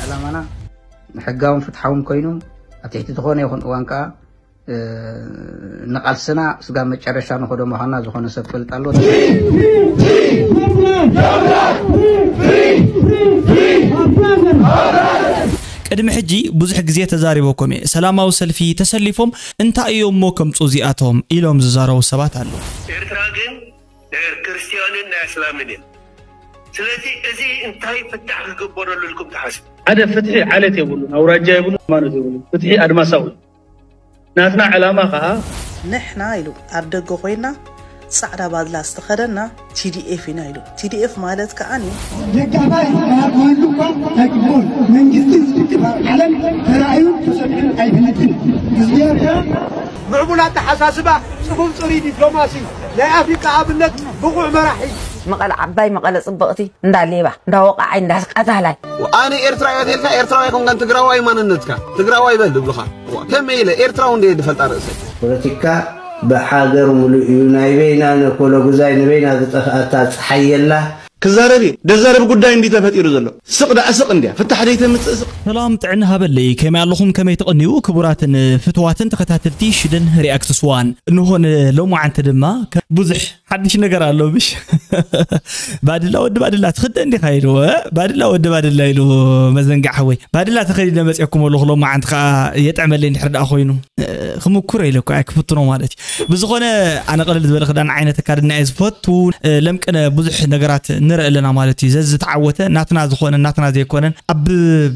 ዕላማና ሕጋውን ፍትሓውን ኮይኑ ኣብ ትሕቲ ዝኾነ ይኹን እዋን ከዓ ንቃልስና ስጋ መጨረሻ ንኸዶ ምዃንና ዝኾነ ሰብ ፈልጥ ኣሎ። ቅድሚ ሕጂ ብዙሕ ግዜ ተዛሪበኩም እየ። ሰላማዊ ሰልፊ ተሰሊፎም እንታይ እዮም እሞ ከምፁ እዚኣቶም ኢሎም ዝዛረቡ ሰባት ኣለዉ። ኤርትራ ግን ናይ ክርስትያንን ናይ እስላምን እያ። ስለዚ እዚ እንታይ ፍታሕ ክግበረሉ ኢልኩም ትሓስቡ? ሓደ ፍትሒ ዓለት የብሉን፣ ኣውራጃ የብሉን፣ ሃይማኖት የብሉን። ፍትሒ ኣድማሳዊ። ናትና ዕላማ ከዓ ንሕና ኢሉ ኣብ ደገ ኮይና ፃዕዳ ባድላ ዝተኸደና ቲዲኤፍ ኢና ኢሉ። ቲዲኤፍ ማለት ከዓኒ ደጋፋይ ክህሉ እኳ ኣይግብኦን። መንግስቲ ዝድግፍ ኣብ ዓለም ተራእዩን ተሰሚዑን ኣይፈልጥን። ህዝቢ ኤርትራ ምዕቡል ኣተሓሳስባ፣ ጽፉፍ ጽሩይ ዲፕሎማሲ፣ ናይ ኣፍሪቃ ኣብነት ብቑዕ መራሒ። መቐለ ዓባይ፣ መቐለ ጽብቕቲ፣ እንዳ ሌባ፣ እንዳ ወቓዓይ፣ እንዳ ቀታላይ። ኣነ ኤርትራዊ እየ ተልካ ኤርትራዊ ኣይኮንካን ትግራዋይ ማንነትካ ትግራዋይ በል ይብሉኻ። ከመይ ኢለ ኤርትራዊ እንደ ዝፈልጣ ርእሰይ። ፖለቲካ ብሓገር ሙሉእ እዩ ናይ በይና ነኮለጉዛይ ንበይና ዝጠፍኣታ ፀሓይ የላ። ክዛረብ እዩ ደዛረብ ጉዳይ እንዲ ተፈጢሩ ዘሎ ስቕ ዳኣ ስቕ እንድያ ፍታሕ ደይተምፅእ ስቕ። ሰላም ጥዕና ሃበለይ ከመይ ኣለኹም ከመይ ተቐንዩ ክቡራትን ፍትዋትን ተኸታተልቲ ሽደን ሪኣክትስ ዋን እንሆ ንሎማዓንቲ ድማ ብዙሕ ሓድሽ ነገር ኣሎ ብሽ ባድላ ወዲ ባድላ ትኽደ እንዲኻ ኢሉ ባድላ ወዲ ባድላ ኢሉ መዘንጋዕ ሓወይ ባድላ ተኸዲነ መፅአኩም ኣለኹ ሎማዓንቲ ከዓ የጥዕመለይ እንድሕር ደኣ ኮይኑ ክምኩር ኢለ እኮ ክፍትኖ ማለት እዩ ብዝኾነ ኣነ ቀለል ዝበለ ክዳን ዓይነት ኣካድና እየ ዝፈቱ ለምቅነ ብዙሕ ነገራት ንርኢ ኣለና ማለት እዩ ዘዝተዓወተ ናትና ዝኾነ ናትና ዘይኮነን ኣብ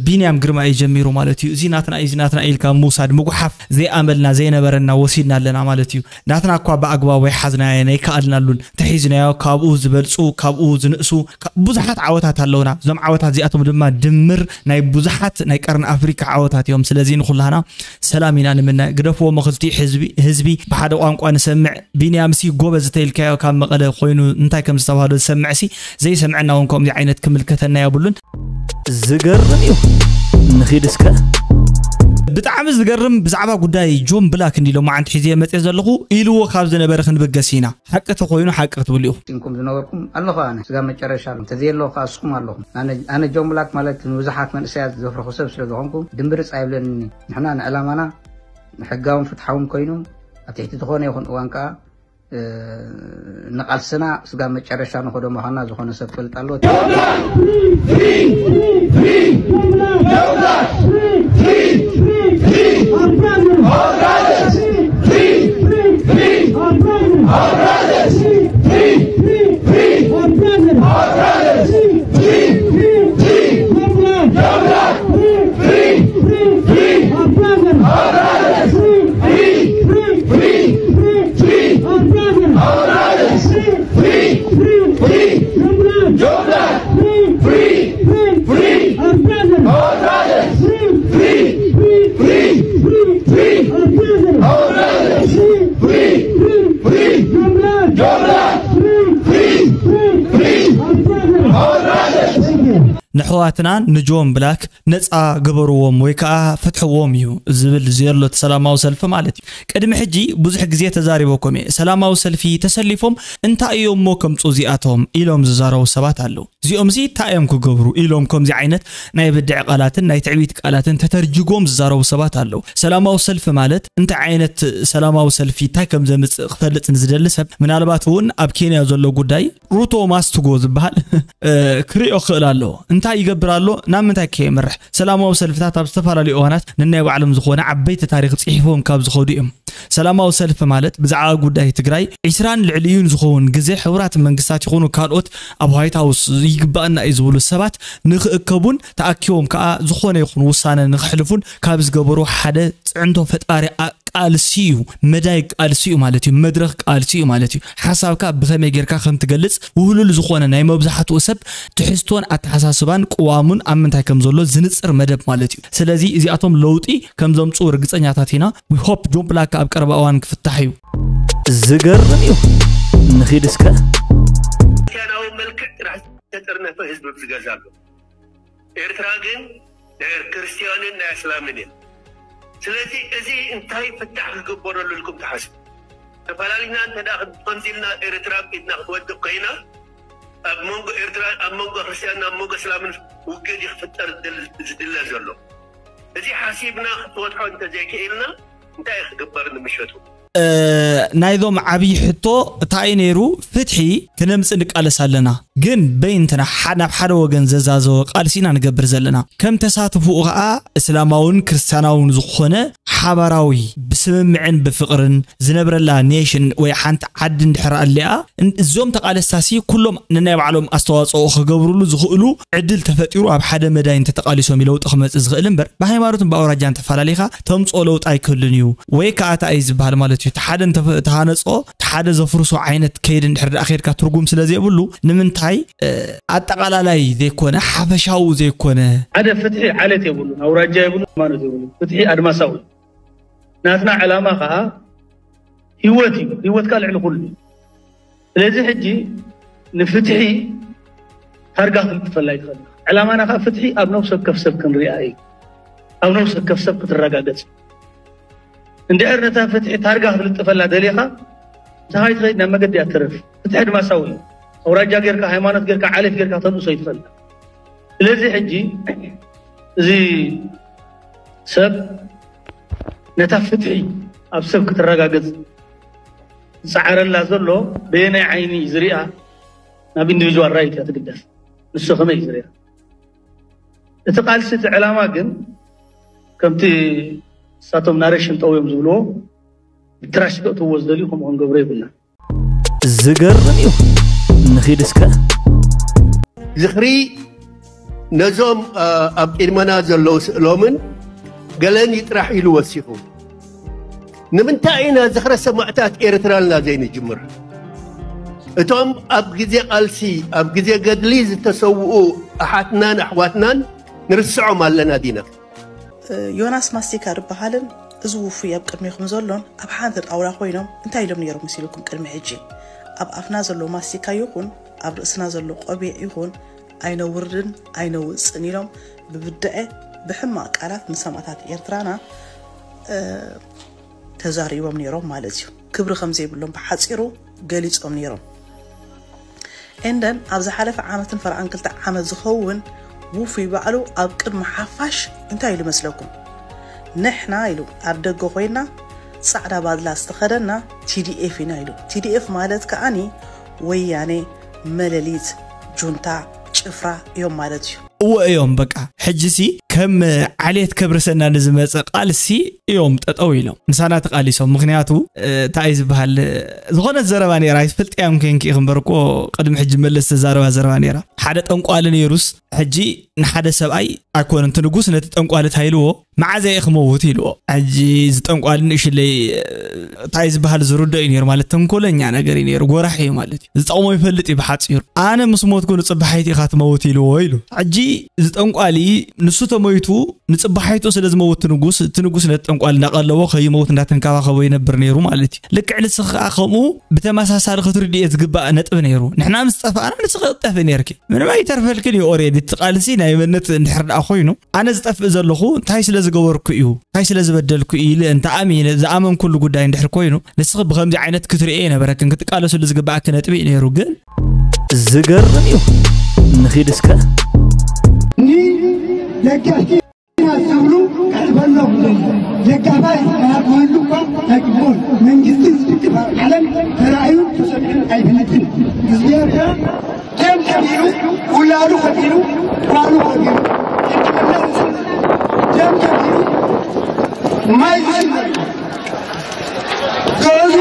ቢንያም ግርማ እዩ ጀሚሩ ማለት እዩ እዚ ናትና እዩ እዚ ናትና ኢልካ ምውሳድ ምጉሓፍ ዘይኣመልና ዘይነበረና ወሲድና ኣለና ማለት እዩ ናትና እኳ ብኣግባቡ ኣይሓዝናየን ኣይከኣልናሉን ተሒዝናዮ ካብኡ ዝበልፁ ካብኡ ዝንእሱ ብዙሓት ዓወታት ኣለውና እዞም ዓወታት እዚኣቶም ድማ ድምር ናይ ብዙሓት ናይ ቀርኒ ኣፍሪካ ዓወታት እዮም ስለዚ ንኩላህና ሰላም ኢና ንምነ ግደፍዎ መክልቲ ህዝቢ ብሓደ ቋንቋ ንሰምዕ ቢንያምሲ ጎበዝ ተይልካዮ ካብ መቐለ ኮይኑ እንታይ ከም ዝተባህሎ ዝሰምዕሲ ዘይሰምዐና እውን ከምዚ ዓይነት ክምልከተና የብሉን ዝገርም እዩ ንኺድ እስከ ብጣዕሚ ዝገርም ብዛዕባ ጉዳይ ጆን ብላክ እንዲ ሎማዓንቲ ሒዘ መፅየ ዘለኹ ኢልዎ ካብ ዝነበረ ክንብገስ ኢና ሓቂ ተኮይኑ ሓቂ ክትብሉ ኢኹም ኢንኩም ዝነበርኩም ኣለኹ ኣነ ስጋ መጨረሻ ኣሎ እንተዘየለኹ ከዓ እስኹም ኣለኹም ኣነ ጆን ብላክ ማለት ንብዙሓት መንእሰያት ዘፍረኹ ሰብ ስለ ዝኾንኩ ድምብርፅ ኣይብለንኒ ንሕና ንዕላማና ሕጋውን ፍትሓውን ኮይኑ ኣብ ትሕቲ ዝኾነ ይኹን እዋን ከዓ ንቓልስና ስጋብ መጨረሻ ንኸዶ ምዃንና ዝኾነ ሰብ ክፈልጥ ኣለዎ። ንሕዋትና ንጆን ብላክ ነፃ ግበርዎም ወይ ከዓ ፍትሕዎም እዩ ዝብል ዘሎ እቲ ሰላማዊ ሰልፊ ማለት እዩ። ቅድሚ ሕጂ ብዙሕ ግዜ ተዛሪበኩም እየ። ሰላማዊ ሰልፊ ተሰሊፎም እንታይ እዮም እሞ ከምፁ እዚኣቶም ኢሎም ዝዛረቡ ሰባት ኣለዉ። እዚኦም እዚ እንታይ እዮም ክገብሩ ኢሎም ከምዚ ዓይነት ናይ ብድዕ ቃላትን ናይ ትዕቢት ቃላትን ተተርጅጎም ዝዛረቡ ሰባት ኣለዉ። ሰላማዊ ሰልፊ ማለት እንታይ ዓይነት ሰላማዊ ሰልፊ እንታይ ከም ዘምፅእ ክፈልጥ ንዝደሊ ሰብ ምናልባት እውን ኣብ ኬንያ ዘሎ ጉዳይ ሩቶ ማስቱጎ ዝበሃል ክሪኦ ክኽእል ኣለዎ። እንታይ ይገብር ኣሎ? ናብ ምንታይ ከ የምርሕ? ሰላማዊ ሰልፍታት ኣብ ዝተፈላለዩ እዋናት ነናይ ባዕሎም ዝኾነ ዓበይቲ ታሪኽ ፅሒፎም ካብ ዝኸዱ እዮም። ሰላማዊ ሰልፊ ማለት ብዛዕባ ጉዳይ ትግራይ ዒስራን ልዕሊኡን ዝኸውን ግዜ ሕቡራት መንግስታት ይኹኑ ካልኦት ኣብ ዋይት ሃውስ ይግባኣና እዩ ዝብሉ ሰባት ንክእከቡን ተኣኪቦም ከዓ ዝኾነ ይኹን ውሳነ ንክሕልፉን ካብ ዝገበሩ ሓደ ፅዕንቶ ፈጣሪ ቃልሲ እዩ መዳይ ቃልሲ እዩ ማለት እዩ መድረኽ ቃልሲ እዩ ማለት እዩ ሓሳብካ ብኸመይ ጌርካ ከም ትገልጽ ውህሉል ዝኾነ ናይ መብዛሕትኡ ሰብ ትሕዝቶን ኣተሓሳስባን ቅዋሙን ኣብ ምንታይ ከም ዘሎ ዝንጽር መደብ ማለት እዩ ስለዚ እዚኣቶም ለውጢ ከም ዘምጽኡ ርግጸኛታት ኢና we hope ጆን ብላክ ኣብ ቀረባ እዋን ክፍታሕ እዩ ዝገርም እዩ ንኺድ እስከ ክርስቲያናዊ መልክዕ ጥራሕ ዝተጠርነፈ ህዝቢ ዝገዛሉ ኤርትራ ግን ናይ ክርስትያንን ናይ እስላምን እያ። ስለዚ እዚ እንታይ ፍታሕ ክግበረሉ ኢልኩም ትሓስቡ? ተፈላሊና እንተ ደኣ ከምዚ ኢልና ኤርትራ ኣብ ኢድና ክትወድቕ ኮይና ኣብ መንጎ ኤርትራ፣ ኣብ መንጎ ክርስትያንን ኣብ መንጎ እስላምን ውግእ እዩ ክፍጠር ዝድል- ዝድለ ዘሎ። እዚ ሓሲብና ክትፈትሖ እንተዘይክኢልና እንታይ ክግበር ንምሸቱ? ናይዞም ዓብዪ ሕቶ እንታይ እዩ ነይሩ? ፍትሒ ክነምፅእ ንቃለስ ኣለና፣ ግን በይንትና ናብ ሓደ ወገን ዘዛዘወ ቃልሲ ኢና ንገብር ዘለና። ከም ተሳትፍኡ ከዓ እስላማውን ክርስቲያናውን ዝኾነ ሓባራዊ ብስምምዕን ብፍቕርን ዝነብረላ ኔሽን ወይ ሓንቲ ዓዲ እንድሕር ኣሊኣ፣ እዞም ተቓለስታሲ ኩሎም ነናይ ባዕሎም ኣስተዋፅኦ ክገብሩሉ ዝኽእሉ ዕድል ተፈጢሩ ኣብ ሓደ መዳይ እንተተቓሊሶም እዩ ለውጢ ክመፅእ ዝኽእል እምበር፣ ብሃይማኖትን ብኣውራጃን ተፈላለኻ ተምፅኦ ለውጢ ኣይክህሉን እዩ። ወይ ከዓ እንታይ እዩ ዝበሃል ማለት እዩ፣ ተሓደ እንተሃነፆ ተሓደ ዘፍርሶ ዓይነት ከይድ እንድሕር ደኣ ከይድካ ትርጉም ስለ ዘይብሉ፣ ንምንታይ ኣጠቓላላይ ዘይኮነ ሓፈሻዊ ዘይኮነ ሓደ ፍትሒ ዓለት የብሉን፣ ኣውራጃ የብሉን፣ ሃይማኖት የብሉን። ፍትሒ ኣድማሳዊ። ናትና ዕላማ ከዓ ህይወት እዩ። ህይወትካ ልዕሊ ኩሉ እዩ። ስለዚ ሕጂ ንፍትሒ ታርጋ ክንጥፈላ ይትኽእል። ዕላማና ከዓ ፍትሒ ኣብ ነብሲ ወከፍ ሰብ ክንሪኣ እዩ። ኣብ ነብሲ ወከፍ ሰብ ክትረጋገጽ። እንድሕር ነታ ፍትሒ ታርጋ ክትልጥፈላ ደሊኻ፣ ምሳኻ ይትኸይድ ናብ መገዲ እያ ትተርፍ። ፍትሒ ኣድማሳዊ እዩ። ኣውራጃ ጌርካ፣ ሃይማኖት ጌርካ፣ ዓሌት ጌርካ ተንእሶ ይትኽእል። ስለዚ ሕጂ እዚ ሰብ ነታ ፍትሒ ኣብ ሰብ ክትረጋገጽ ዝጸዓረላ ዘሎ በየናይ ዓይኒ ዝሪኣ ናብ ኢንዲቪጁዋል ራይት እያ ትግደፍ። ንሱ ከመይ እዩ ዝሪኣ? እቲ ቃልሲ እቲ ዕላማ ግን ከምቲ ንሳቶም ናሬሽን ጠውዮም ዝብልዎ ብትራሽ ክእትውዎ ዝደልዩ ከምኡ ክንገብሮ የብልና። ዝገርም እዩ። ንኺድ እስከ። ዝኽሪ ነዞም ኣብ ቅድመና ዘለዉ ስእሎምን ገለን ይጥራሕ ኢሉ ወሲኹ። ንምንታይ ኢና ዝኽረ ሰማእታት ኤርትራልና ዘይንጅምር? እቶም ኣብ ግዜ ቃልሲ ኣብ ግዜ ገድሊ ዝተሰውኡ ኣሓትናን ኣሕዋትናን ንርስዖም ኣለና ዲና? ዮናስ ማስቲካ ዝበሃልን እዚ ውፉይ ኣብ ቅድሜኹም ዘሎን ኣብ ሓንቲ ጣውላ ኮይኖም እንታይ ኢሎም ነይሮም መሲልኩም? ቅድሚ ሕጂ ኣብ ኣፍና ዘሎ ማስቲካ ይኹን ኣብ ርእስና ዘሎ ቆቢዕ ይኹን ኣይነውርድን ኣይነውፅእን ኢሎም ብብድዐ ብሕማቕ ቃላት ንሰማእታት ኤርትራና ተዛሪቦም ነይሮም ማለት እዩ። ክብሪ ከም ዘይብሎም ብሓፂሩ ገሊፆም ነይሮም። ኤንደን ኣብ ዝሓለፈ ዓመትን ፈረቓን ክልተ ዓመት ዝኸውን ውፉይ ባዕሉ ኣብ ቅድሚ ሓፋሽ እንታይ ኢሉ መስለኩም? ንሕና ኢሉ ኣብ ደገ ኮይና ፃዕዳ ባድላ ዝተኸደና ቲዲኤፍ ኢና ኢሉ። ቲዲኤፍ ማለት ከዓኒ ወያኔ፣ መለሊት፣ ጁንታ፣ ጭፍራ እዮም ማለት እዩ። እወ እዮም በቃ። ሕጂ ሲ ከም ዓሌት ከብርሰና ንዝመፀ ቃልሲ እዮም ጠጠው ኢሎም ምሳና ተቃሊሶም። ምክንያቱ እንታይ ዝበሃል ዝኾነት ዘረባ ነይራ ኣይትፈልጥያ ምኮንኪ ኢኺ እምበር እኮ ቅድሚ ሕጂ መለስ ተዛረባ ዘረባ ነይራ። ሓደ ጠንቋሊ ነይሩስ ሕጂ ንሓደ ሰብኣይ ኣይኮነን እቲ ንጉስ ነቲ ጠንቋሊ እንታይ ኢልዎ መዓዘ እየ ክመውት ኢልዎ። ሕጂ እዚ ጠንቋሊ ንእሽለይ እንታይ ዝበሃል ዝርዶ እዩ ነይሩ ማለት ተንኮለኛ ነገር እዩ ነይሩ ጎራሕ እዩ ማለት እዩ ዝጠቕሞ ይፈልጥ እዩ ብሓፂሩ። ኣነ ምስ ሞትኩ ንፅባሓይቲ ኢኻ ትመውት ኢልዎ ኢሉ። ሕጂ እዚ ጠንቋሊ ንሱ ተሞይቱ ንፅባሓይቱ ስለ ዝመውት ንጉስ እቲ ንጉስ ነቲ ጠንቋሊ እንዳቀለቦ ከይመውት እንዳተንከባኸቦ ይነብር ነይሩ ማለት እዩ። ልክዕ ንስኺ ከዓ ከምኡ ብተመሳሳሊ ክትርድዮ ዝግባእ ነጥቢ ነይሩ። ንሕና ምስ ጠፋእና ንስኺ ክትጠፍእ ነይርኪ። ምንም ኣይተርፈልክን እዩ። ኦሬዲ እቲ ቃልሲ ናይ መነት እንድሕር ደኣ ኮይኑ ኣነ ዝጠፍእ ዘለኹ እንታይ ስለ ዝገበርኩ እዩ እንታይ ስለ ዝበደልኩ እዩ ኢለ እንተ ኣሚነ ዝኣመንኩሉ ጉዳይ እንድሕር ኮይኑ ንስኺ ብከምዚ ዓይነት ክትርእየ የነበረክን ክትቃለስሉ ዝግባኣኪ ነጥቢ እዩ ነይሩ ግን ዝገርም እዩ። ንኺድ እስከ። ደጋፊ ዝብሉ ከዕበሎም ደጋፋይ ክህሉ እኳ ኣይግብኡን። መንግስቲ ዝድግፍ ኣብ ዓለም ተራእዩን ተሰሚዑን ኣይፈልጥን። ህዝቢ ኤርትራ ደም ከፊሉ፣ ውላዱ ከፊሉ፣ ጓሉ ከፊሉ፣ ሕክምና ዝስመ ደም ከፊሉ፣ ማይ ዝስመ ገዙ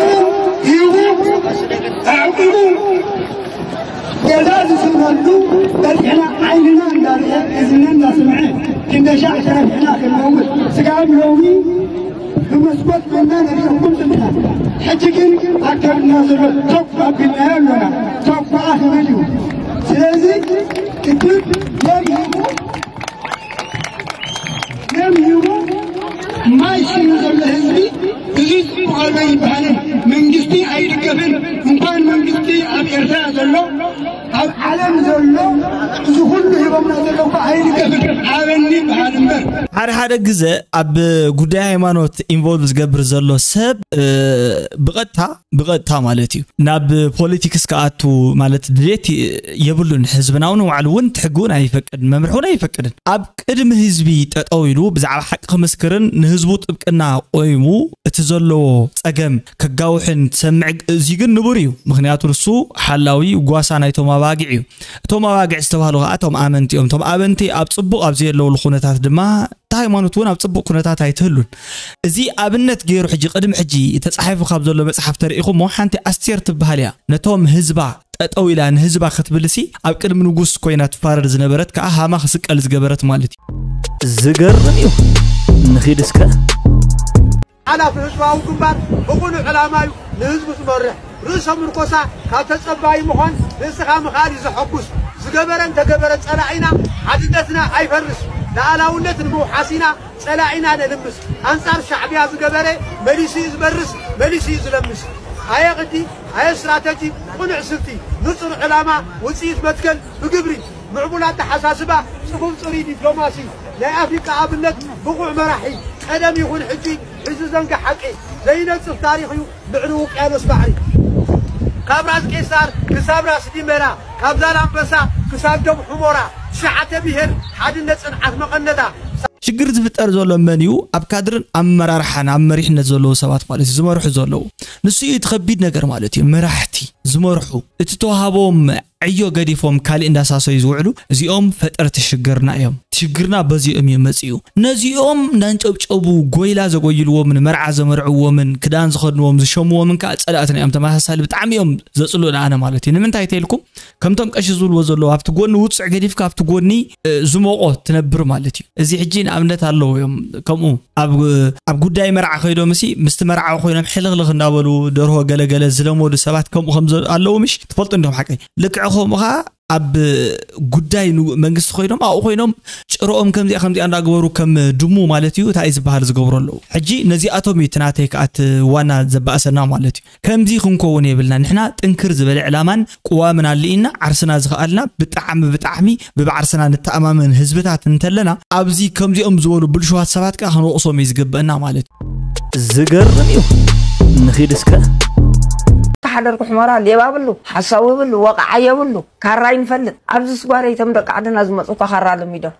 ሂቡ ኣዕቂቡ ገዛ ዝስርሐሉ በፂሕና ዓይንና እንዳርአ እዝንና እንዳሰምዐ ክንደሻዕ ተረፊዕና ክንመውት ስጋብ ሎሚ ብመስኮት ኮይና ነሪኦምኩም ዝምና ሕጂ ግን ኣከብና ዘሎ ቶክ ኣቢልናዮ ኣሎና። ቶክ ከዓ ክብል እዩ። ስለዚ ቅድም ደም ሂቡ ደም ሂቡ ማይ ሽኑ ዘሎ ህዝቢ እዚ ጽቡቕ ኣሎ ይበሃልን መንግስቲ ኣይድገፍን። እንኳን መንግስቲ ኣብ ኤርትራ ዘሎ ኣብ ዓለም ዘሎ እዚ ኩሉ ሂቦምና ዘሎ እኮ ኣይድገፍን። ኣበኒ ይበሃል እምበር ሓደ ሓደ ግዘ ኣብ ጉዳይ ሃይማኖት ኢንቮልቭ ዝገብር ዘሎ ሰብ ብቐጥታ ብቐጥታ ማለት እዩ ናብ ፖለቲክስ ክኣቱ ማለት ድሌት የብሉን። ህዝብና እውን ባዕሉ እውን ሕጊ እውን ኣይፈቅድን፣ መምርሒ እውን ኣይፈቅድን። ኣብ ቅድሚ ህዝቢ ጠጠው ኢሉ ብዛዕባ ሓቂ ክምስክርን ንህዝቡ ጥብቅና ቆይሙ እቲ ዘለዎ ፀገም ከጋውሕን ትሰምዕ፣ እዚ ግን ንቡር እዩ። ምክንያቱ ንሱ ሓላዊ ጓሳ ናይቶም ኣባጊዕ እዩ። እቶም ኣባጊዕ ዝተባህሉ ከዓ እቶም ኣመንቲ እዮም። እቶም ኣመንቲ ኣብ ፅቡቕ ኣብ ዘየለውሉ ኩነታት ድማ እታ ሃይማኖት እውን ኣብ ፅቡቕ ኩነታት ኣይትህሉን። እዚ ኣብነት ገይሩ ሕጂ ቅድሚ ሕጂ ተፃሒፉ ካብ ዘሎ መፅሓፍ ተሪኢኹሞ ሓንቲ ኣስቴር ትበሃል እያ ነቶም ህዝባ ጠጠው ኢላ ንህዝባ ክትብልሲ ኣብ ቅድሚ ንጉስ ኮይና ትፋረድ ዝነበረት ከዓ ሃማ ክስቀል ዝገበረት ማለት እዩ። ዝገርም እዩ። ንኺድ እስከ ሓላፊ ህዝባዊ ግንባር ብቑኑዕ ዕላማ እዩ ንህዝቡ ዝመርሕ። ርእሰ ምርኮሳ ካብ ተጸባዪ ምዃን ርእስኻ ምኽኣል እዩ ዘሐጉስ። ዝገበረ እንተገበረ ጸላኢና ሓድነትና ኣይፈርስ። ልኣላውነት ንምውሓስ ኢና ጸላኢና ነልምስ። ኣንጻር ሻዕብያ ዝገበረ መሊሱ እዩ ዝበርስ፣ መሊሱ እዩ ዝለምስ። ኣየ ቕዲ፣ ኣየ ስትራተጂ፣ ቕኑዕ ስልቲ፣ ንጹር ዕላማ፣ ውጽኢት መትከል ብግብሪ። ምዕቡል ኣተሓሳስባ፣ ጽፉፍ ጽሩይ ዲፕሎማሲ፣ ናይ ኣፍሪቃ ኣብነት ብቑዕ መራሒ፣ ቀደም ይኹን ሕጂ፣ ሕዚ ዘንጊ ሓቂ፣ ዘይነጽፍ ታሪኽ እዩ ልዕሊ ውቅያኖስ ባሕሪ። ካብ ራስ ቄሳር ክሳብ ራስ ዲመራ፣ ካብ ዛላምበሳ ክሳብ ደም ሑሞራ፣ ትሽዓተ ብሄር ሓድነት ጽንዓት መቐነታ። ሽግር ዝፍጠር ዘሎ መን እዩ? ኣብ ካድርን ኣመራርሓን ኣብ መሪሕነት ዘለዉ ሰባት ማለት እዩ፣ ዝመርሑ ዘለዉ። ንሱ እዩ እቲ ከቢድ ነገር ማለት እዩ። መራሕቲ ዝመርሑ እቲ ተዋሃቦም ዕዮ ገዲፎም ካሊእ እንዳሳሰዩ ዝውዕሉ እዚኦም ፈጠርቲ ሽግርና እዮም። ሽግርና በዚኦም እዩ መፂኡ። ነዚኦም እንዳንጨብጨቡ ጎይላ ዘጎይልዎምን መርዓ ዘመርዕዎምን ክዳን ዝኸድንዎም ዝሸምዎምን ከዓ ፀላእትና እዮም። ተመሳሳሊ ብጣዕሚ እዮም ዘፅልኡና ኣነ ማለት እዩ። ንምንታይ ተይልኩም ከምቶም ቀሺ ዝብልዎ ዘለዉ ኣብቲ ጎኒ ውፅዕ ገዲፍካ ኣብቲ ጎኒ ዝሞቆ ትነብር ማለት እዩ። እዚ ሕጂ ንኣብነት ኣለዉ እዮም ከምኡ ኣብ ጉዳይ መርዓ ከይዶም እሲ ምስቲ መርዓዊ ኮይኖም ሕልኽልኽ እንዳበሉ ደርሆ ገለገለ ዝለመዱ ሰባት ከምኡ ከም ኣለዉ ምሽ ትፈልጡ እንዲኹም ሓቀይ ልክዕ ከምኡ ከዓ ኣብ ጉዳይ መንግስቲ ኮይኖም ኣብኡ ኮይኖም ጭረኦም ከምዚኣ ከምዚኣ እንዳግበሩ ከም ድሙ ማለት እዩ እንታይ ዝበሃል ዝገብሩ ኣለዉ። ሕጂ ነዚኣቶም እዩ እቲ ናተይ ከኣት ዋና ዘባእሰና ማለት እዩ። ከምዚ ክንከውን የብልና። ንሕና ጥንክር ዝበለ ዕላማን ቅዋምን ኣልኢና ዓርስና ዝኸኣልና ብጣዕሚ ብጣዕሚ ብባዕርስና ንተኣማመን ህዝብታት እንተለና ኣብዚ ከምዚኦም ዝበሉ ብልሽዋት ሰባት ከዓ ክንወቕሶም እዩ ዝግበአና ማለት እዩ። ዝገርም እዩ። ንኺድ እስከ ተሓደርኩ ሕመራ ሌባ ብሉ ሓሳዊ ብሉ ወቃዓ የብሉ ካራ ይንፈልጥ ኣብዚ ስጓረይ ተም ደቂ ዓድና ዝመፁ እኳ ካራ ለሚዶም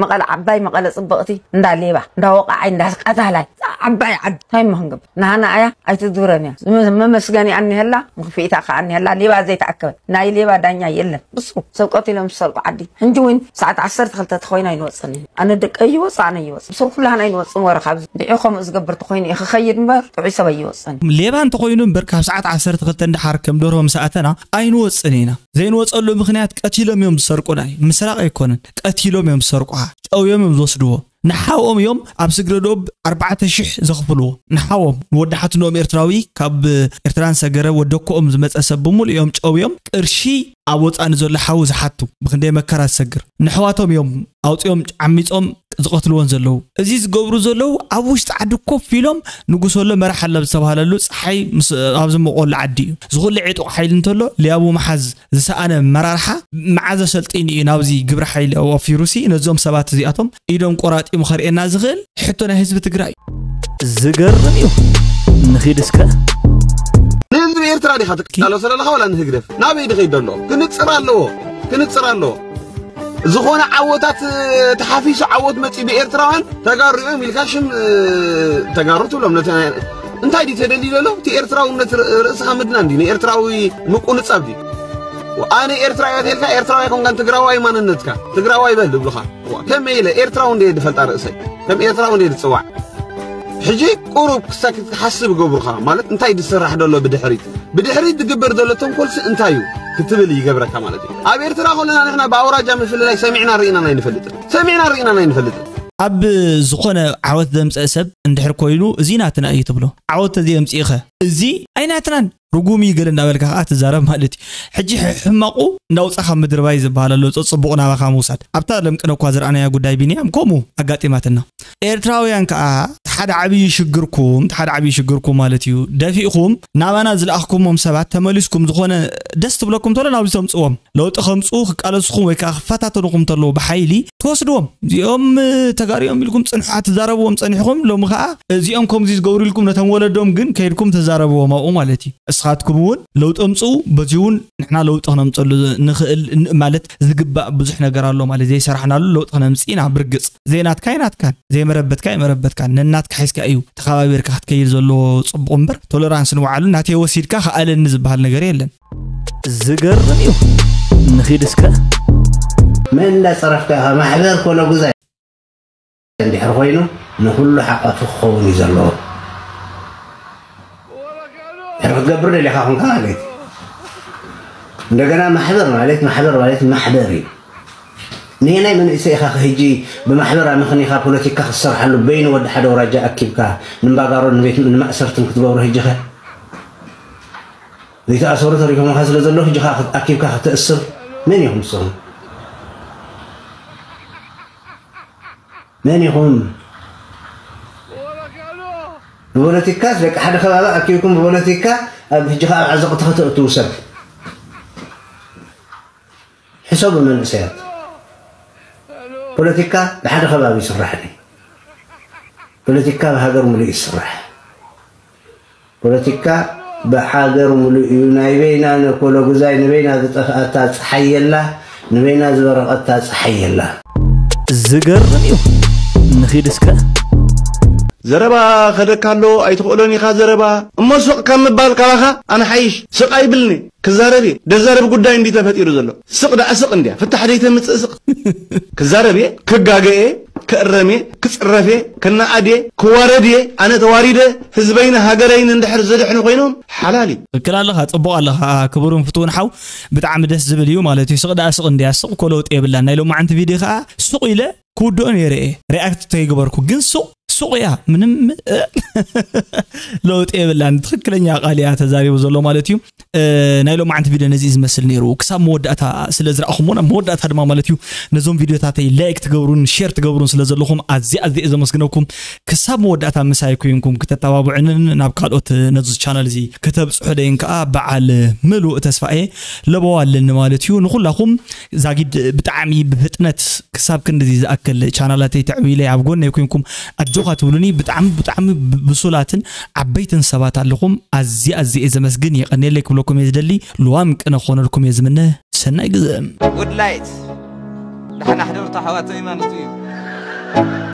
መቐለ ዓባይ መቐለ ፅብቕቲ እንዳ ሌባ እንዳ ወቃዓይ እንዳ ቀታላይ ዓባይ ዓዲ እንታይ እሞ ክንገብር ናሃና ኣያ ኣይትድብረን እያ መመስገኒ ኣኒሀላ ምኽፍኢታ ከዓ ኣኒሀላ ሌባ ዘይተኣከበ ናይ ሌባ ዳኛ የለን ብሱ ሰብ ቀቲሎም ዝሰርቁ ዓዲ ሕንጂ እውን ሰዓት ዓሰርተ ክልተ ተኮይና ኣይንወፅን ኢና ኣነ ደቀ ይወፅ ኣነ ይወፅ ብሱር ኩላህና ኣይንወፅን ወረ ካብዚ ድዒ ከምኡ ዝገብር ተኮይኑ እዩ ክኸይድ እምበር ጥዑይ ሰብ ኣይወፅን ሌባ እንተኮይኑ እምበር ካብ ሰዓት ዓሰርተ ክልተ እንድሓር ከም ደርሆ ምስ ኣተና ኣይንወፅን ኢና ዘይንወፀሉ ምክንያት ቀቲሎም እዮም ዝሰርቁና እዩ ምስራቅ ኣይኮነን ቀቲሎም እዮም ዝሰርቁኻ ጨውዮም እዮም ዝወስድዎ ንሓዎም እዮም ኣብ ስግረ ዶብ ኣርባዕተ ሽሕ ዘኽፍልዎ ንሓዎም ንወዲ ሓትኖኦም ኤርትራዊ ካብ ኤርትራ ንሰገረ ወደኮኦም ዝመጸ ሰብ ብምሉእ እዮም ጨውዮም ቅርሺ ኣብ ወጻኢ ንዘሎ ሓዊ ዝሓቱ ብክንደይ መከራ ዝሰግር ንሕዋቶም እዮም ኣውጺኦም ዓሚጾም ዝቐትልዎን ዘለዉ እዚ ዝገብሩ ዘለዉ ኣብ ውሽጢ ዓዲ ኮፍ ኢሎም ንጉሰሎ መራሕ ኣለብ ዝተባህለሉ ፀሓይ ኣብ ዝመቆሉ ዓዲ እዩ ዝኹሉ ዕጡቕ ሓይሊ እንተሎ ሊያቡ መሓዝ ዝሰኣነ መራርሓ መዓዘ ሰልጢኑ እዩ ናብዚ ግብረ ሓይሊ ኣዋፊሩሲ ነዞም ሰባት እዚኣቶም ኢዶም ቆራጢሙ ከርእየና ዝኽእል ሕቶ ናይ ህዝቢ ትግራይ እዩ። ዝገርም እዩ። ንኺድ እስከ ንህዝቢ ኤርትራ ዲኻ ትቃለሶ ዘለኻ ዋላ ንህግደፍ ናበይ ድኸይድ ዘሎ ክንፅር ኣለዎ ክንፅር ኣለዎ ዝኾነ ዓወታት ተሓፊሱ ዓወት መፂ ብኤርትራውያን ተጋሩ እዮም ኢልካ ሽም ተጋሩ ትብሎም እንታይ ድዩ ተደልዩ ዘሎ እቲ ኤርትራውነት ርእስኻ ምድናን ድዩ ንኤርትራዊ ምቁንጻብ ድዩ ኣነ ኤርትራዊ እየ ተልካ ኤርትራዊ ኣይኮንካን ትግራዋይ ማንነትካ ትግራዋይ በል ይብሉኻ ከመይ ኢለ ኤርትራዊ እንደ ድፈልጣ ርእሰይ ከም ኤርትራዊ እንደ ድጽዋዕ ሕጂ ቁሩብ ክሳክ ክትሓስብ ይገብሩኻ ማለት እንታይ ድስራሕ ደሎ ብድሕሪት ብድሕሪት ድግበር ዘሎ ተንኮልሲ እንታይ እዩ ክትብል ይገብረካ ማለት እዩ ኣብ ኤርትራ ኮለና ንሕና ብኣውራጃ ምፍልላይ ሰሚዕና ርኢና ናይ ንፈልጥን ሰሚዕና ርኢና ናይ ንፈልጥን ኣብ ዝኾነ ዓወት ዘምፀእ ሰብ እንድሕር ኮይኑ እዚ ናትና እዩ ትብሎ ዓወት ተዘየምፅእኸ እዚ ኣይናትናን ርጉም እዩ ገለ እንዳበልካ ከዓ ትዛረብ ማለት እዩ ሕጂ ሕማቁ እንዳውፃኻ ምድርባይ ዝበሃል ኣሎ ፅቡቕ ናባኻ ምውሳድ ኣብታ ለምቅነ እኳ ዝረኣናያ ጉዳይ ቢንያም ከምኡ ኣጋጢማትና ኤርትራውያን ከዓ ሓደ ዓብዪ ሽግርኩም ሓደ ዓብዪ ሽግርኩም ማለት እዩ። ደፊእኹም ናባና ዝለኣኽኩሞም ሰባት ተመሊስኩም ዝኾነ ደስ ትብለኩም ተሎ ናብዚ ተምፅዎም ለውጢ ከምፁ ክቃለስኹም ወይ ከዓ ክፈታተንኹም ተለዉ ብሓይሊ ትወስድዎም። እዚኦም ተጋሪኦም ኢልኩም ፅንሑ ትዛረብዎም ፀኒሕኹም፣ ሎሚ ከዓ እዚኦም ከምዚ ዝገብሩ ኢልኩም ነቶም ወለዶም ግን ከይድኩም ተዛረብዎም ኣብኡ ማለት እዩ። እስኻትኩም እውን ለውጢ ኣምፅኡ። በዚ እውን ንሕና ለውጢ ክነምፀሉ ንኽእል ን- ማለት ዝግባእ ብዙሕ ነገር ኣሎ ማለት ዘይሰራሕናሉ ለውጢ ክነምፅእ ኢና። ብርግፅ ዘይናትካ ይናትካን ዘይመረበትካ ይመረበትካን ነናትካ ሒዝካ እዩ ተኸባቢርካ ክትከይድ ዘለዎ። ፅቡቕ እምበር ቶለራንስ ንባዕሉ ናተይ ወሲድካ ከኣለኒ ዝበሃል ነገር የለን። ዝገርም እዩ። ንኺድ እስከ። መን እንዳፀረፍካ ኢኻ? ማሕበር ኮነ ጉዛይ እንድሕር ኮይኑ ንኩሉ ሓቋፊ ክኸውን እዩ ዘለዎ። ድሕሪ ክትገብር ደሊኻ ኮንካ ማለት እዩ። እንደገና ማሕበር ማለት ማሕበር ማለት ማሕበር እዩ። ንየናይ መንእሰይ ኢኻ ሕጂ ብማሕበር ኣመኽኒኻ ፖለቲካ ክትሰርሓሉ በይኑ ወዲ ሓደ ወራጃ ኣኪብካ ንምባጋሮን ንቤት ንማእሰርትን ክትገብሮ ሕጂ ኸ ዘይተኣሰሩ ተሪፎምኻ ስለ ዘለዉ ሕጂ ኸኣ ኣኪብካ ከተእስር መን ኢኹም ንስኹም? መን ኢኹም? ብፖለቲካስ ደቂ ሓደ ከባቢ ኣኪብኩም ብፖለቲካ ኣብ ሕጂ ኸኣ ኣብ ዓዘቕቲ ከተእትዉ ሰብ ሕሰቡ መንእሰያት። ፖለቲካ ብሓደ ከባቢ ይስራሕ ድዩ? ፖለቲካ ብሃገር ሙሉእ ይስራሕ። ፖለቲካ ብሃገር ሙሉእ እዩ። ናይ በይና ነኮሎ ጉዛይ ንበይና ዝጠፍኣታ ፀሓይ የላ፣ ንበይና ዝበረቐታ ፀሓይ የላ። ዝገርም እዩ። ንኺድ እስከ። ዘረባ ከደካ ኣሎ ኣይትኽእሎን ኢኻ ዘረባ። እሞ ስቕ ካብ ምባል ካባኻ ኣነ ሓይሽ። ስቕ ኣይብልኒ። ክዛረብ እየ። ደዛረብ ጉዳይ እንዲ ተፈጢሩ ዘሎ። ስቕ ደኣ ስቕ እንድያ። ፍታሕ ደይተምጽእ ስቕ። ክዛረብ እየ፣ ክጋገ እየ፣ ክእረም እየ፣ ክጽረፍ እየ፣ ክነኣድ እየ፣ ክዋረድ እየ። ኣነ ተዋሪደ ህዝበይን ሃገረይን እንድሕር ዘድሕኑ ኮይኖም ሓላል እዩ። ትክክል ኣለኻ፣ ጽቡቕ ኣለኻ ክቡርን ፍትውን ሓው። ብጣዕሚ ደስ ዝብል እዩ ማለት እዩ። ስቕ ደኣ ስቕ እንድያ። ስቕ እኮ ለውጢ የብላን። ናይ ሎማዓንቲ ቪድዮ ከዓ ስቕ ኢለ ክውድኦ ነይረ እየ። ሪኣክት ተይግበርኩ ግን ሱቕ ሱቕ እያ። ምንም ለውጢ የብላን። ትኽክለኛ ቃል እያ ተዛሪቡ ዘሎ ማለት እዩ። እ፣ ናይ ሎማዓንቲ ቪድዮ ነዚ እዩ ዝመስል ነይሩ። ክሳብ መወዳእታ ስለ ዝረኣኹሞ ናብ መወዳእታ ድማ ማለት እዩ ነዞም ቪድዮታተይ ላይክ ትገብሩን ሼር ትገብሩን ስለ ዘለኹም ኣዝየ ኣዝየ እየ ዘመስግነኩም። ክሳብ መወዳእታ ምሳይ ኮይንኩም ክተተባብዑንን ናብ ካልኦት ነዚ ቻናል እዚ ክተብፅሑ ደይን ከዓ በዓል ምሉእ ተስፋ እየ። ለበዋ ኣለኒ ማለት እዩ። ንኹላኹም ዛጊድ ብጣዕሚ ብፍጥነት ክሳብ ክንድዚ ዝኣክል ቻናላተይ ተዕዊለ ኣብ ጎነይ ኮይንኩም ኣጆኻ ትብሉኒ ብጣዕሚ ብጣዕሚ ብ- ብሱላትን ዓበይትን ሰባት ኣለኹም። ኣዝየ ኣዝየ እየ ዘመስግን የቐንየለይ ክብለኩም እየ ዝደሊ። ልዋም ቅነ ክኾነልኩም እየ ዝምነ። ሰናይ ግዘ። ጉድ ላይት ደሓን ኣሕደርቱ ኣሕዋተይ ማለት እዩ።